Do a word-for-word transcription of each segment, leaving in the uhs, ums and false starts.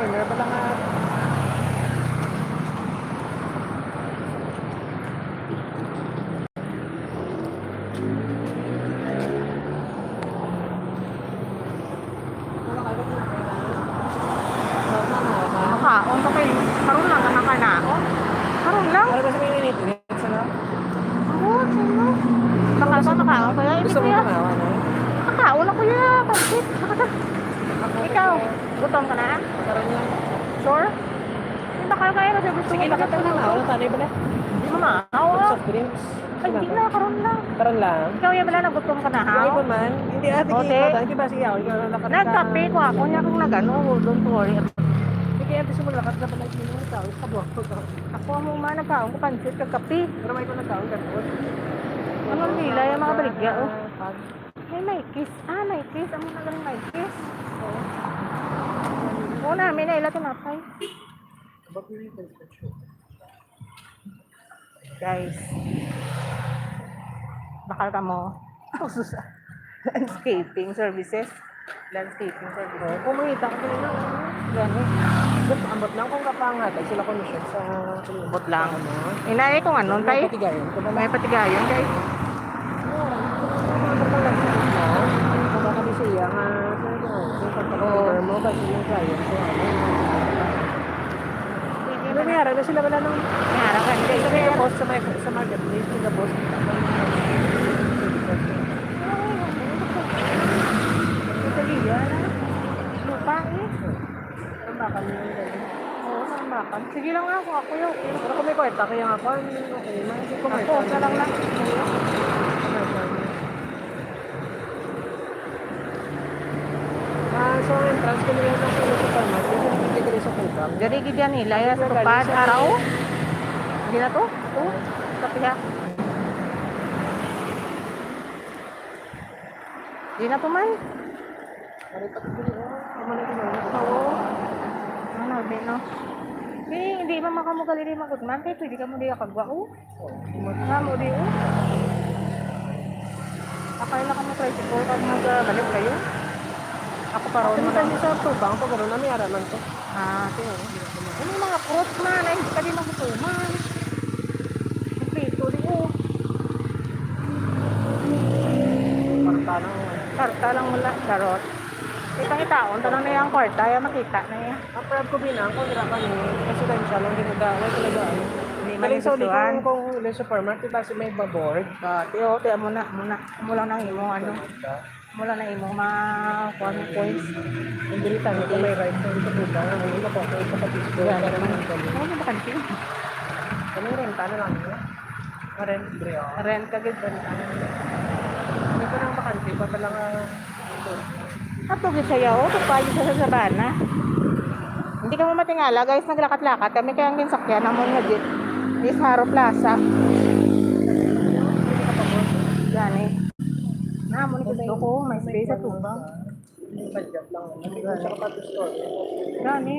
Meron pala nga. Makaon pa kayo. Karon lang ka nakanaon. Karon lang. Ano ba sa mga init? Init sa na? Oo, sino? Baka sa makaon ko yan. Gusto mo kumawa na? Makaon ako yan. Pansit. Ikaw, gutom ka na? Karon lang. Sure? Hindi ba kayo kaya kasi gusto Sige, mo nakatanaw na. Wala tanay ba na? Hindi mo maawa. Soft drinks. Ay, di na, karon lang. Karon lang. Ikaw, yan, wala, nagutom ka na, ha? Wala pa man. Hindi, ate, O, sige, te. Ikaw, sige, ako, ikaw, lakat ka. Nagkape ko ako, niya kung nagano, don't worry. Sige, ate, sumulakat na pala yung ikaw. Ikaw, ako, ako. Ako, ang mama, nagkaon ko, pansit, kag kape. Pero may ko nagkaon, ganun. Ano nila, yung mga baligya, oh. Pag May Mikeys. Ah, Mikeys. Amo na lang Mikeys. Oo. Oo, namin na ila tinapay. Guys. Bakal ka mo. Oh, sus. Landscaping services. Landscaping services. Oo, kung mangita ka nila, ano? Gani. Ambot, ambot lang kung kapangatag sila komisyon sa Ambot lang. Ano? Inay kung ano, May kay patigayon ka ba? May patigayon, kay. Oo. Kung baka di siya nga, ano, yung pagpapalibor mo, kasi yung client ko, ano. Ano, may harap na sila wala nung May harap ka, hindi. Sa may post, sa may, sa marketplace, sa post. Sa iya, ano? Lupa, eh. Tambakan mo yung ganun. Oo, tambakan. Sige lang nga, kung ako yung, pero kung may kwarta, kaya nga, kung okay, man, hindi ko may Ako, isa lang lang. Ah, so, ang entrance ko nila lang sa supermarket, yung hindi ko sa kupang. Diri gid yan, eh, layas, Ano, tupad, guys? Araw. Hindi na to? Ito? Kapiha. Di na to man. Ari pa to, oh. Ano na ito, ano? Oo. Ano, di, no? Di, hindi man makamugali di magutman. Kaya pwede ka mo di akagwa, oh. Nga mo di, oh. Akay na kamo tricycle kag magbalik kayo. Ako pa ron, Ano man. Tayo sa tubang? Pag ano na, may araman to. Ah, sige. Ano yung mga fruits man? Ay, hindi ka di magutuman. Kompleto di, oh. Kwarta lang. Kwarta lang wala. Charot. Ipangitaon, tanong na yung kwarta, yung makita na yan. Ang proud ko, Binang, kung wala kami, residential ang ginagawa talaga, ano. Hindi man Galing sa uli nagustuhan. Kung, kung uli supermarket, kasi may babord. Ah, tiyo, tiyo, muna, muna. Mula nang imo, ano. Mula na imo, ma-, kuwan mo, points. Ang dili tayo, kung may rights, ang ito po ba? Ang ito po, ang ito po, Wala naman. Ano na bakante? Kami renta na lang, no? Rent, bre, oh. Rent ka, gid, renta. Ano pa nang bakante? Pa pala nga, Ato gid siya, oh, pagpayo sa, sa sabana. Hindi kamo matingala, guys, naglakat-lakat kami kaya ang ginsakyan namon nga jeep is Haro Plaza. Gani. Na, mo ni gusto ko, may space sa tubang. Gani.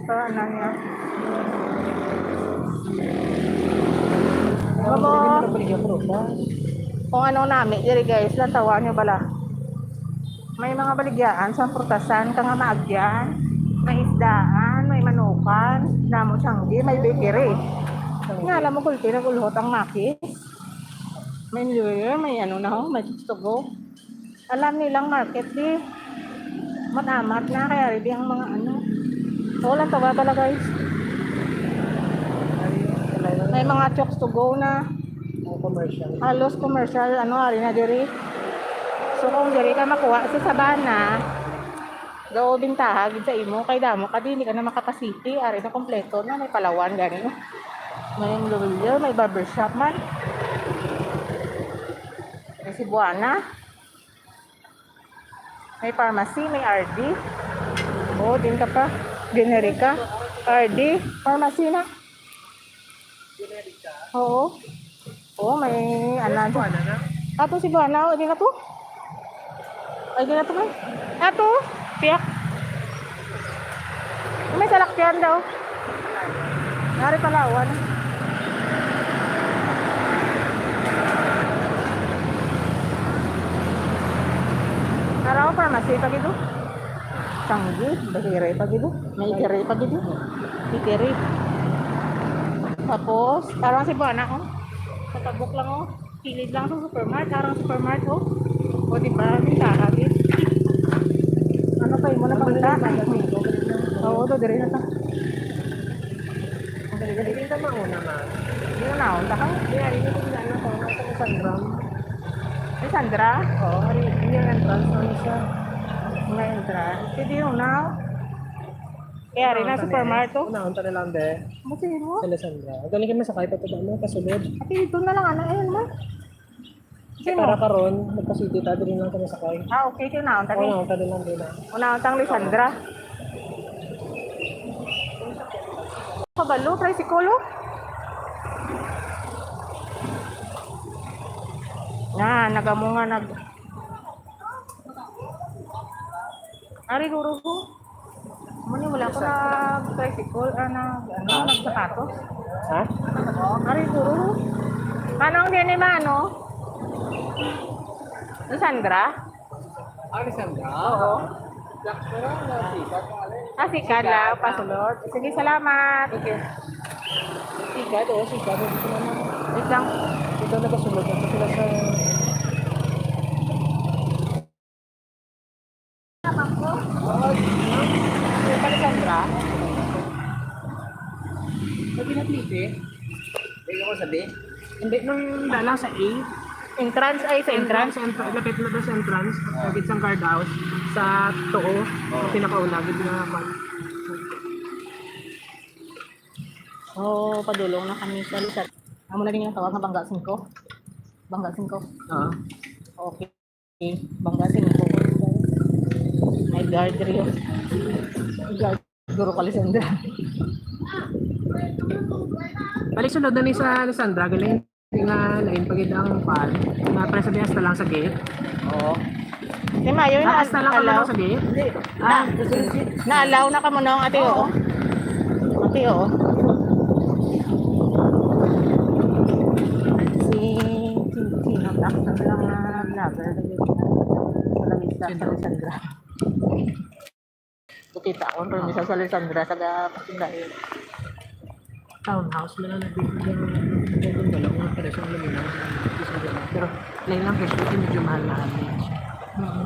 Sa ano niya? Ano ba? Kung ano nami, diri guys, lantawan nyo bala. May mga baligyaan sa prutasan, kang maagyan, may isdaan, may manukan, namo tiyanggi, may bakery. Nga alam mo, gulpi, nag-ulhot ang makis. May lawyer, may ano na ho, may chicks to go. Alam nilang market di. Mat-amat na, kaya ready ang mga ano. Wala tawa pala, guys. May mga chicks to go na. Ang commercial. Halos commercial, ano, ari na diri. So, kung diri ka makuha sa sabana, daw bintaha gid sa imo, kay damo ka, di, hindi ka na makapasiti. Ari na kompleto na, may palawan, gani. May lawyer, may barbershop man. May Cebuana. May pharmacy, may R D. Oh, din ka pa. Generica. R D. Pharmacy na. Oo. Oo, may ano. Ato si Buana. O, di na to? Ay, di na to, man. Ato? Piyak. May salakyan daw. Nari palawan. Naraw, pharmacy pa gid, oh. Tanggi, bahiri pa gid. May itiri pa gid. Itiri. Tapos, parang si Buana, oh. Sa tabok lang, oh. Kilid lang sa supermart, arang supermart, oh. O, di ba? May kaha gid. Ano pa, imo na pangita? Oo, to, diri na ta. Ang dali-dali ka mauna, ma. Hindi na naon, ta ka? Hindi, hindi ko na ano to, nasa Sandra. Ay, Sandra? Oo, hari, hindi ang entrance, ano siya? Nga entrance. Hindi yun na. Kaya rin na supermarket, oh. Unahon ta na lang, be. Masiro? Sa Alessandra. Ang galing ka masakay, papunta mo, pasulod. Ate, ito na lang, ano, ayun mo? Kasi para karon, magpa-city ta, diri lang ka masakay. Ah, okay, kaya naon, tani. Unahon ta na lang, be, na. Unahon tang Alessandra. Kabalo, tricycle, oh. Nga, nagamo nga, nag-, Ari, guro ko. Muna, wala ko nag-tricycle, ah, nag, ano, nagsapatos. Ha? Ari, guro. Paano ang D N A, ma, ano? Ni Sandra? Ah, ni Sandra? Oo. Black, pero nasikat, ano? Ah, sikat lang, pasulod. Sige, salamat. Okay. Sikat, oo, sikat. Dito naman. Wait lang. Ito, nakasulod na sila sa Alessandra? Sabi na, Tite. Hindi ko sabi. Hindi, nung dala sa A. Entrance, ay, sa entrance. Entrance, entrance, lapit na ba sa entrance? Lapit sa guard house. Sa tuo, sa pinakauna, gid na kwan. Oh, padulong na kami sa Luzon. Amo na din yung tawag nga Bangga singko. Bangga singko. Oo. Okay. Bangga singko. May guard rin. Guard. Guro ka, Lisandra. Balik, sulod na ni sa Lisandra, galing nga lain pa gid ang pan. Na, pero sabi, hasta lang sa gate. Oo. Di mayo, ah, hasta lang kamo sa gate? Hindi. Ah, na-allow na kamo, no, ate, oo. Ate, oo. Si, si, sino, takot na lang nga vlogger. Sa lamisa, sa Lisandra. Kita ko, pero misa sa Lisandra, taga Pasindain. Townhouse, wala na dito yung, yung bungalow, nga pare sa aluminum, isang gano'n. Pero, lain lang presyo, medyo mahal-mahal din siya. Mm.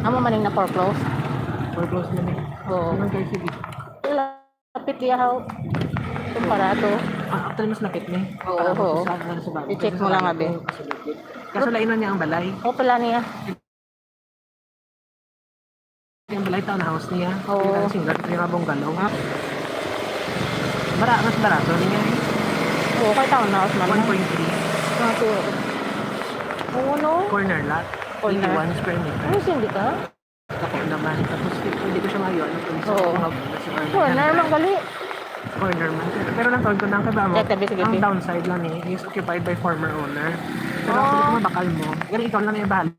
Amo man yung na-foreclose? Foreclose na ni. Oo. Naman kayo, sige. Lapit diya, how? Kumpara to. Ah, actually, mas lapit ni. Oo, oo. Sa, sa, sa bagay. I-check mo lang, abi. Kaso, lain na niya ang balay. Oo, pala niya. Yung balay, townhouse niya. Oo. Yung single, yung bungalow. Ah. Bara-, mas barato niya eh. Oo, kay townhouse man. One point three. Kaso, oo, no? Corner lot. Corner. Eighty-one square meter. Ano, hindi ka? Ako naman. Tapos, hindi ko siya mayo. Ano, kung sa mga, sa mga corner lang gali. Corner man. Pero lang taon ko na ang kaba mo. Ang downside lang eh, is occupied by former owner. Pero actually, kung mabakal mo, gali ikaw lang yung bahala.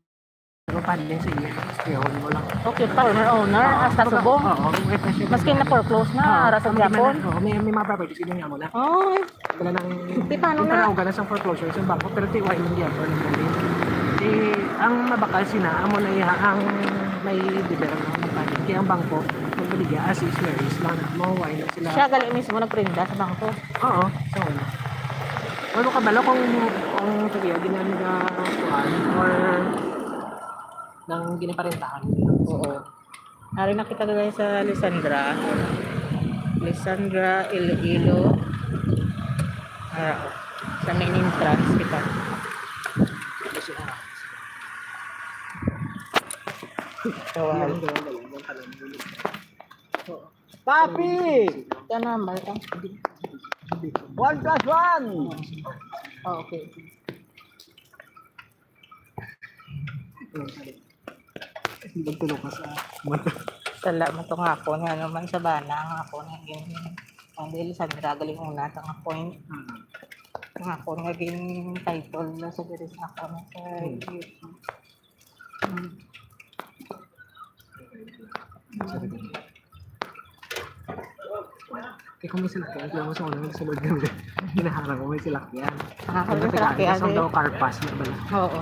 Pero pwede sa iya, iyon mo lang. Okay, former owner, hasta subong. Oo, okay, kasi maski na foreclose na, ara sa gyapon. Oo, may, may mga properties, yun nga mo na. Ay. Wala nang, di, paano na? Para ugalan sa foreclosure, sa bangko, pero tiwai lang gyapon. Eh, ang mabakal sina, amo na iya, ang may development. Kaya ang bangko, magbaligya, as is, where is, lang na mo, why na sila. Siya gali mismo nagprenda sa bangko. Oo, so, wala mo kabalo kung, kung sabihan, ginamit na kuhan, or nang ginaparentahan. Oo. Ari na kita, guys, sa Lisandra. Lisandra, Iloilo. Ah, sa main entrance kita. Tawag. Papi! Ito na, malta. One plus one! Oh, okay. Magtulo ka sa mata. Sala mo to nga ako nga naman sa bana nga ako na gin-, ang dili sa niragaling una ta nga point. Mm. Nga ako nga gin-title na sa diri sa ako na sa YouTube. Mm. Kaya kung may salakyan, kaya mo sa unang nagsulod kami. Hinaharang ko may salakyan. Ah, kung may salakyan, sa daw carpas na bala. Oo.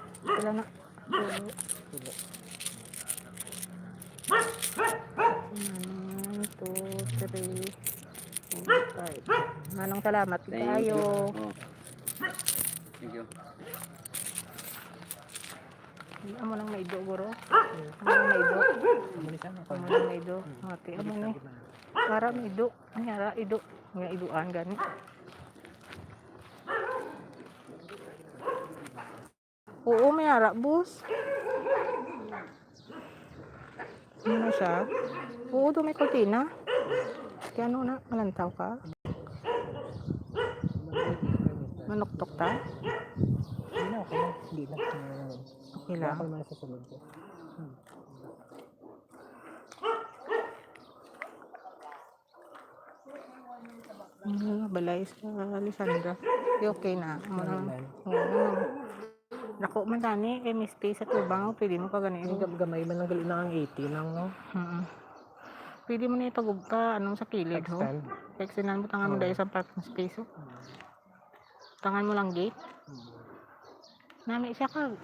Wala na. Tulo. One, two, three, four, five. Manong, salamat kayo. Oh. Thank you. Amo nang maido, guro. Amo nang maido. Amo nang maido. Ate, amo ni. Para maido. Ang yara, ido. Nga iduan gani. Oo, may ara, boss. Ano na siya? Oo, do may kurtina. Kaya ano na, malantaw ka? Manuktok ta? Hindi na, okay lang. Hindi na. Okay lang. Baka naman sa sunod ko. Hmm. Ah, balay sa Alessandra. Di okay na. Amo na. Ano yan? Oo. Dako man gani, kay may space sa tubang, oh, pwede mo pa gani. Ang gam-, gamay man lang gali na ang eighty lang, no? Mm. Pwede mo na itagog ka, anong sa kilid, ho? Extend. Extendan mo, tangan mo Oo. dahil sa parking space, oh. Mm. Tangan mo lang gate. Mm. Nami siya ka.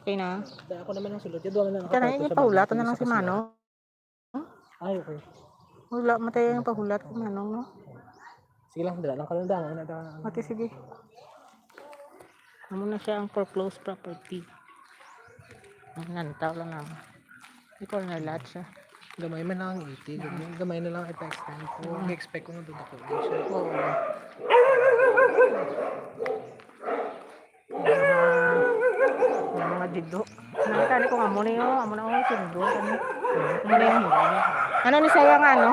Okay na. Da, ako naman ang sulod. Yung duha na lang. Ika na, ako, yung sa pahulat bagay, na lang sa si kasila. Manong. Ay, okay. Wala, matay ang pahulat ko, Manong, no? Sige lang, dala lang ka lang, dala lang, dala lang. Ate, sige. Amo na siya ang foreclosed property. Ang nantaw lang na. Ikaw na lahat siya. Gamay man lang ang eighty, gamay, gamay na lang ipa-extend ko. Mm. Expect ko nga dudako din siya. Oo. Mga, mga dido. Nakita ni ko nga mo ni, oh, amo na, oh, sundo, ano. Amo ni, ano ni saya nga, ano?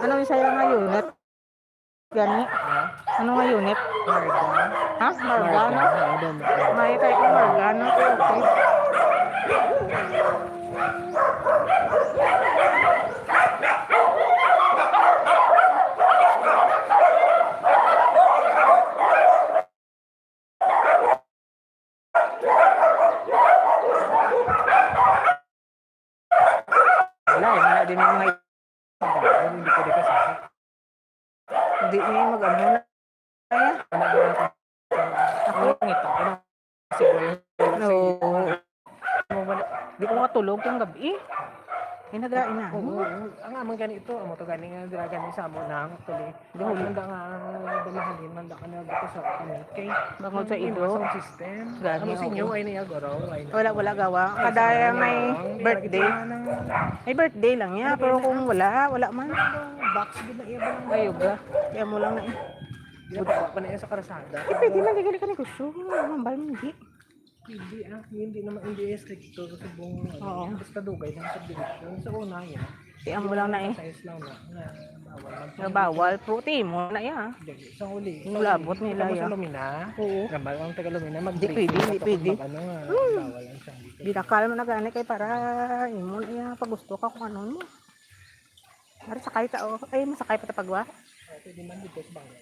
Ano ni saya nga unit? Gani? Ha? Ano nga unit? Marga. Ha? Marga, no? Marga, ano, ano? May tayo kung Marga, no? Okay. Wala, eh, wala din yung mga hindi pwede kasi. Hindi niya mag-amo na. Ako, ngita ko na. Siguro, wala sa Oo. Di ko makatulog yung gabi. Ay, nagrain na. Oo, oo. Ang amon gani ito, amo to gani nga, dira gani sa amo na, actually. Dahil handa nga, damahalin, handa ka na dito sa kami. Kay, Bangod sa ang ido. Iwasan system. Gani, Ano sa inyo, oo. Ay niya, goro, ay na. Wala, wala gawa. Ay, Kada sa may mga, birthday. May birthday lang niya, Ano pero ba kung yun? Wala, wala man. Box, di ba, iya ba lang? Ayaw ba? Kaya mo lang na eh. Di ba, pa na iya sa karasada? Eh, pwede man, gagali ka negosyo. Mambal mo, hindi. Hindi, ah. Hindi naman, hindi stricto sa subong, ano, Oo. Basta dugay ng subdivision. Sa una, yan. Di amo lang na eh. Size lang na, nga bawal. Nga bawal. Puti mo na iya. Dili, sa huli. Yung labot nila, Kita mo sa iya. Lumina? Oo. Normal ang taga Lumina, mag-, Di pwede, di pwede. Mag-ano nga, Hmm. Bawal ang siyang dito. Binakal mo na gani kay para imo na iya, pag gusto ka kung ano mo. Para sakay ta, oh. Ay, masakay pa ta pagwa? Oh, pwede man dito sa bangla.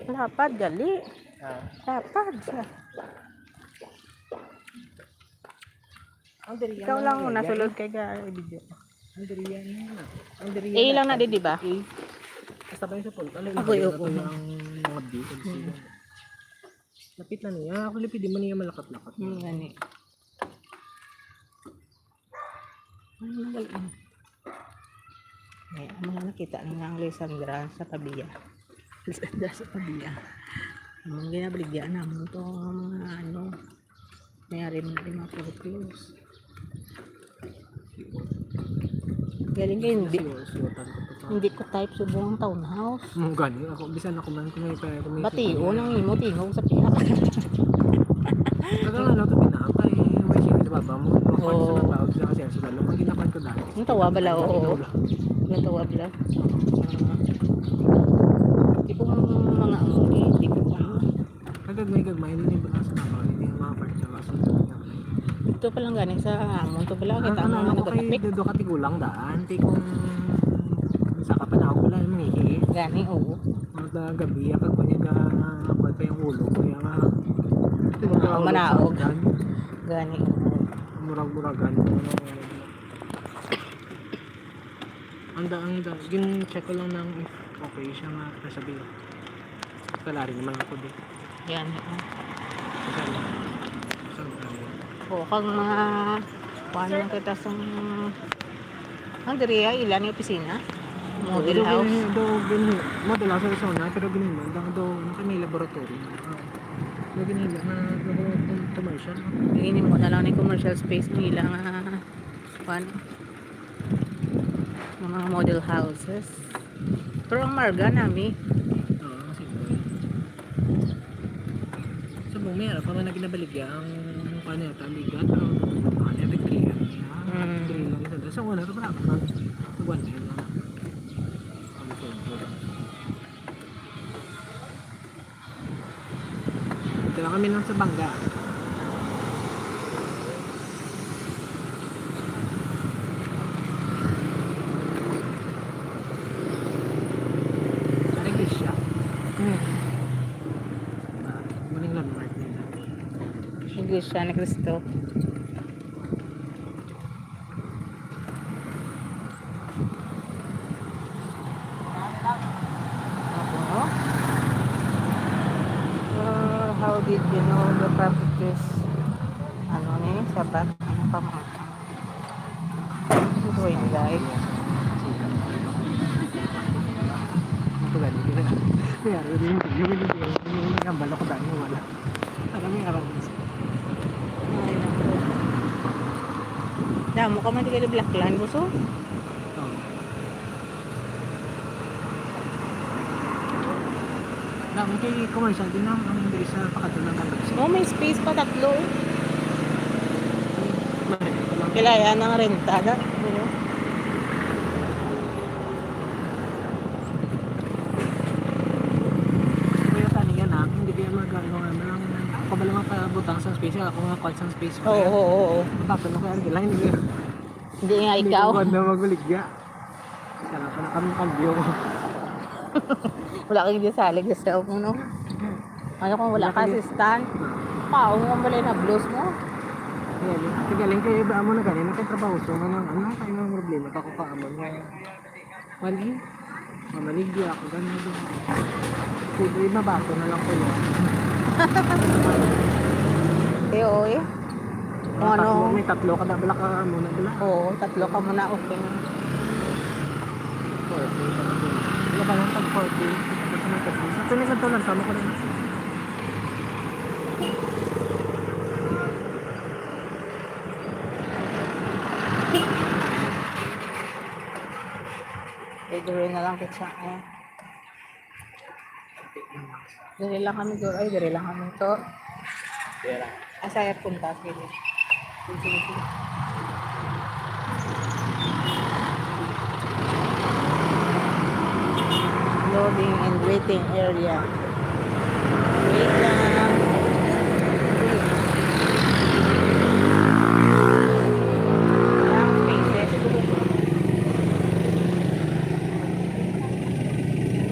Lapad, gali. Ah. Lapad siya. Ang diri Ikaw yan, lang ang muna, yan. Sulod kay ga video. Ang diri yan, ang diri A yan, lang na di, di ba? A. Basta ba yung sa punta? Ano yung Agoy, oo. Ang mga B, ang C. Mm. Lapit lang niya. Ako lang pwede man niya malakat-lakat. Hmm, gani. Ano na gali? Ay, ang mga nakita ni nga ang Lisandra sa Pavia. Lisandra sa Pavia. Ang ginabaligyan naman to, ang mga ano, may ari mo na yung mga photos. Galing kayo, hindi, Sinusuotan ko pa. Hindi ko type subong ang townhouse. Mo gani, ako, bisan ako man, kung may pa, kung may Bati, unang imo, tingog sa pinaka. Taga nga lang ito, pinaka, eh, may sino sa baba mo. Makon Oo. Sa baba, sa kasi, sa lalo, pag ginapan ko dahil. Ang tawa bala, Ang oo. Tawa. Ang tawa bala. Di ko mga amo, eh, di ko ano. Kagagmay-gagmay, hindi ba sa mga, hindi yung mga part sa kaso. Ito pa lang gani sa amon, ito pala, Ah, kita ano, ang ano mga ko kay nagkatapik. Dodo ka tigulang daan, ti kung sa ka pa na ako pala, mangihi. Gani, oo. Mga gabi, ang kagwa niya ga, kuwan pa yung ulo ko, yung, ah, Ah, manaog. Gani, oo. Murag-muragan, ano, Ang da-, ang da-, gin-check ko lang ng if okay siya nga nasabi. Kalari naman ako di. Yan, oh. Saan? Saan tayo? O, kang mga, kuan lang kita sa, ang diri, ay, ila ni opisina? Model Pero house. Gini-, daw, gini-, model house sa zona, pero gini mo, daw, daw, ano kami laboratory. Ah, daw, gini, na, na, commercial. Ini mo na lang ni commercial space mo, ila nga, kuan. Nga mga model houses. Pero ang marga nami. Oo, kasi ito eh. Sa bumi, ano pa man na ginabaligya ang, ang paano yata, ligat, pero ano yata, three lang siya. Mm. Three lang siya. Sa una, ito pala, pag, pag one, yun lang. Ang sentro. Dito lang kami nang sa bangga. Ano iglesia? Hmm. Ah, muna yung landmark nila. Iglesia ni Cristo. Ako, no? Uh, how did you know the prophet is, ano ni, Sabat? Ano pa mga? Wait, guys. Ito gani, ito gani. Kaya, yun, yun, yun, yun, yun, yung nagambal ako dahil wala. Ano may aral? Damo ka man di ka di Blackland, gusto? Oo. Damo kay commercial din ang, ang diri sa pakadto ng Candelaria. Oh, may space pa tatlo. Kailangan ang renta, da? Kuya, tani yan, ah. Hindi kaya mag-, ano, ano lang, ako ba lang ang pabutang sa space? Ako nga, kuwan sa space. Oo, oo, oo. Bakit mo kaya ang line? Hindi nga Hindi ikaw. Ko kuwan na maguligya. Sana pa na kami kambyo. Wala kang gisalig sa cellphone, no? Ano kung wala Wala ka kami assistant? Paong mo pala yung nablos mo? Yan, ate, galing kayo, iba mo na galing, nagkatrabaho, so, ano, ano, kayo ang problema, kakukaan mo. Mali. Mamaligya ako, ganun din. Pwede, mabato na lang ko yun. Eh, oo eh. Kung Mga tatlo, ano, may tatlo ka na, bala ka mo na, bala. Oo, tatlo ka muna, okay. Forty, tatlo. Wala ka lang pag forty. Ito sa mga tatlo. Sa tuloy sa tulang, sama ko lang. Eh, diri na lang kita, eh. Diri lang kami, diri. Ay, diri lang kami to. Diri lang. Asa ya punta, sige. Sige, sige, sige. Loading and waiting area. Wait lang. Ang faces.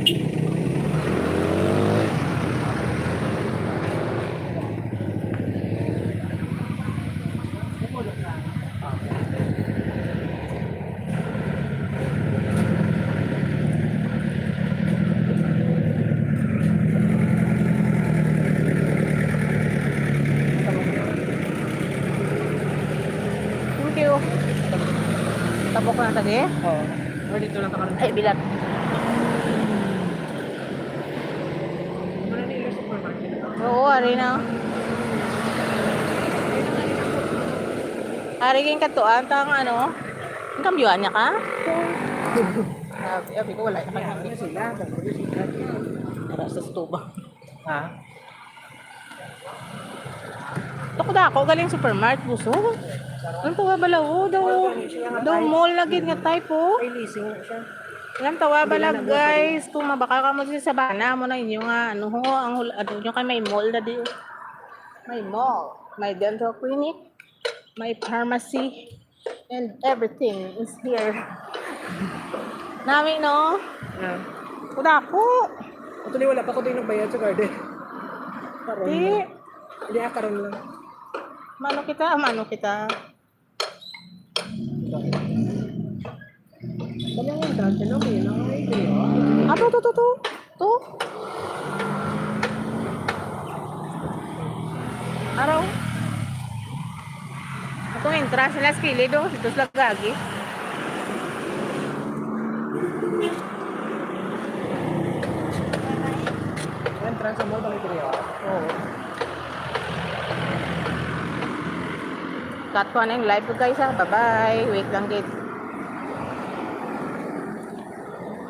Thank you. Tabok lang tagi? Oo. Or dito lang ka karon? Ay, bilat. Manila Supermarket. Oo, ari na. Ari yung katuan, tang ano? Ang kambyuan niya ka? Abi, abi ko, wala na kang sila. Tara sa stuba. Ha? Ako da ako, galing supermarket, gusto. Ang tuwa bala, oh, daw, daw mall na gid nga type, oh. Ay, leasing na siya. Ang tawa bala, guys, kung mabaka ka mo sa sabana mo na inyo nga, ano ho, ang hul-, ano nyo kay may mall na di, oh. May mall, may dental clinic, may pharmacy, and everything is here. Nami, no? Ah. Kuda ko. Actually, wala pa ko din nagbayad sa garden. Karon Di. lang. Hindi, ah, karon lang. Mano kita, mano kita. Dali ang entrance, no? May mga idea. Ah, to, to, to, to. To. Araw. Ako entrance nila sa kilid, oh. Dito sila gagi. Entrance sa mall, balik diri, oh. Oo. Cut ko na yung live ko, guys, ha. Bye-bye. Wait lang, guys.